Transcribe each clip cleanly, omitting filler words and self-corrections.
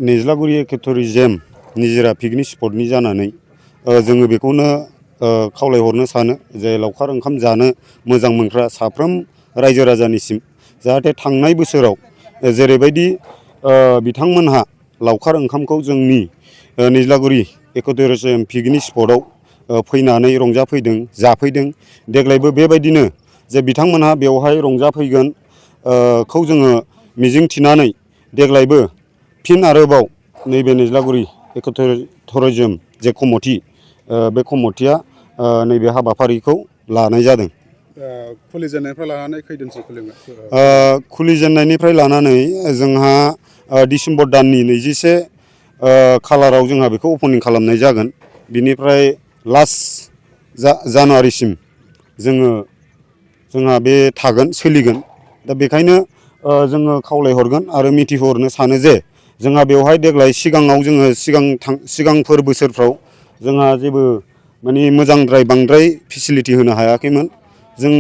निज्लागुरि इकोटुरिज्म निजिरा पिकनिक स्पटनि जानानै जोङो बेखौनो खावलायहरनो सानो जे लावखार ओंखाम जानो मोजां मोनग्रा साफ्रोम रायजो राजानिसिम जाहाथे थांनाय बोसोराव जेरैबायदि बिथांमोनहा लावखार ओंखामखौ जोंनि निज्लागुरि इकोटुरिज्म पिकनिक स्पटआव फैनानै रंजाफैदों जाफैदों देग्लायबो बेबायदिनो जे बिथांमोनहा बेवहाय रंजाफैगोन खौ जोङो मिजिंथिनानै देग्लायबो फिन आरोबाव नैबे निज्लागुरि इकोटुरिज्म जे कमिटि बे कमिटिया नैबे हाबाफारिखौ लानाय जादों। खुलिजेननायनिफ्राय लानानै खैदिनसो खुलिगोन? खुलिजेननायनिफ्राय लानानै जोंहा डिसेम्बर दाननि 21 खालाराव जोंहा बेखौ अपेनिं खालामनाय जागोन। बिनिफ्राय लास्ट जानुवारिसिम जोंहा बे थागोन सोलिगोन। दा बेखायनो जोङो खावलायहरगोन आरो मिथिहरनो सानो जे जोंहा बेवहाय देग्लाय सिगाङाव जोङो सिगांफोर बोसोरफ्राव जोंहा जेबो माने मोजांद्राय बांद्राय फेसिलिटि होनो हायाखैमोन। जों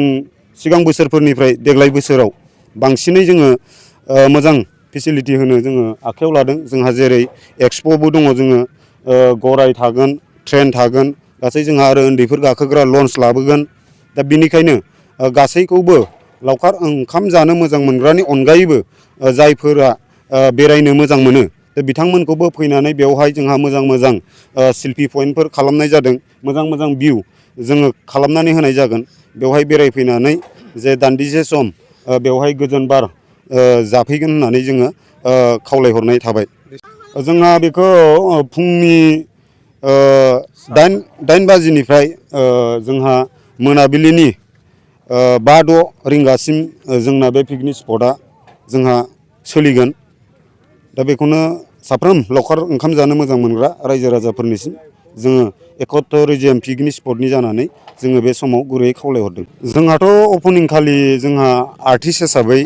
सिगां बोसोरफोरनिफ्राय देग्लाय बोसोराव बांसिनै जोङो मोजां फेसिलिटि होनो जोङो आखायाव लादों। जोंहा जेरै एक्सप'बो दङ, जोङो गराय थागोन, ट्रेन थागोन, गासै जोंहा आरो उन्दैफोर गाखोग्रा लन्च लाबोगोन। दा बिनिखायनो गासैखौबो लावखार ओंखाम जानो मोजां मोनग्रानि अनगायैबो जायफोरा बेरायनो मोजां मोनो बिथांमोनखौबो फैनानै बेवहाय जोंहा मोजां सेल्फि पइन्टफोर खालामनाय जादों। मोजां भिउ जोङो खालामनानै होनाय जागोन। बेवहाय बेरायफैनानै जे दान्दिसे सम बेवहाय गोजोन बार जाफैगोन होननानै जोङो खावलायहरनाय थाबाय। जोंहा बेखौ फुंनि 8 बाजिनिफ्राय जोंहा मोनाबिलिनि 5-6 रिंगासिम जोंना बे पिकनिक स्पटआ जोंहा सोलिगोन। दा बेखौनो साफ्रोम लावखार ओंखाम जानो मोजां मोनग्रा रायजो राजाफोरनिसिम जोङो इकोटुरिज्म पिकनिक स्पटनि जानानै जोङो बे समाव गुरैयै खावलायहरदों। जोंहाथ' अपेनिं खालि जोंहा आर्टिस्ट हिसाबै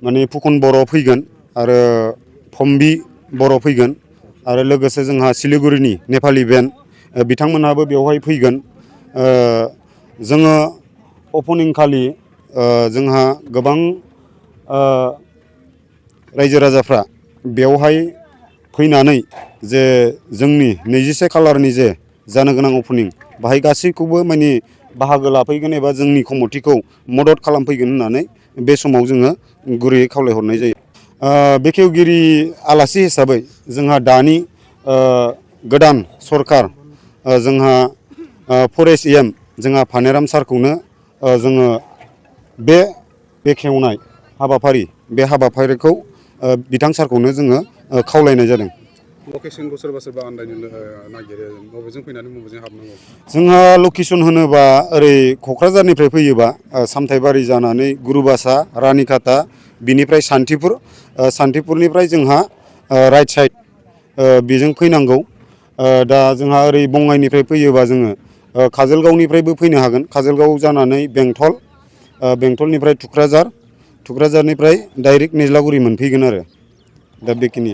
माने फुकन बर' फैगोन आरो फम्बि बर' फैगोन आरो लोगोसे जोंहा सिलिगुरिनि नेपालि बेन्ड बिथांमोनहाबो बेवहाय फैगोन। जोङो अपेनिं खालि जोंहा गोबां रायजो राजाफ्रा बेवहाय फैनानै जे जोंनि 21 खालारनि जे जानो गोनां अपेनिं बाहाय गासैखौबो माने बाहागो लाफैगोन एबा जोंनि कमिटिखौ मदद खालामफैगोन होननानै बे समाव जोङो गुरैयै खावलायहरनाय जायो। बेखेवगिरि आलासि हिसाबै जोंहा दानि गोदान सरखार जोंहा फरेस्ट जोंहा फानेराम सारखौनो जोङो बे बेखेवनाय हाबाफारि बे हाबाफारिखौ बिथां सारखौनो जोङो खावलायनाय जादों। लकेसनखौ सोरबा आन्दायनो नागिरो, बबेजों फैनानै बबेजों हाबनांगौ? जोंहा लकेसन होनोबा ओरै क'क्राझारनिफ्राय फैयोबा सामथाइबारि जानानै गुरुबासा, रानिखाता, बिनिफ्राय सान्थिपुरनिफ्राय जोंहा राइट साइड बेजों फैनांगौ। दा जोंहा ओरै बङाइनिफ्राय फैयोबा जोङो काजलगावनिफ्रायबो फैनो हागोन। काजलगाव जानानै बेंटल, बेंटलनिफ्राय थुक्राझारनिफ्राय डाइरेक्ट निज्लागुरि मोनफैगोन आरो दा बेखिनि।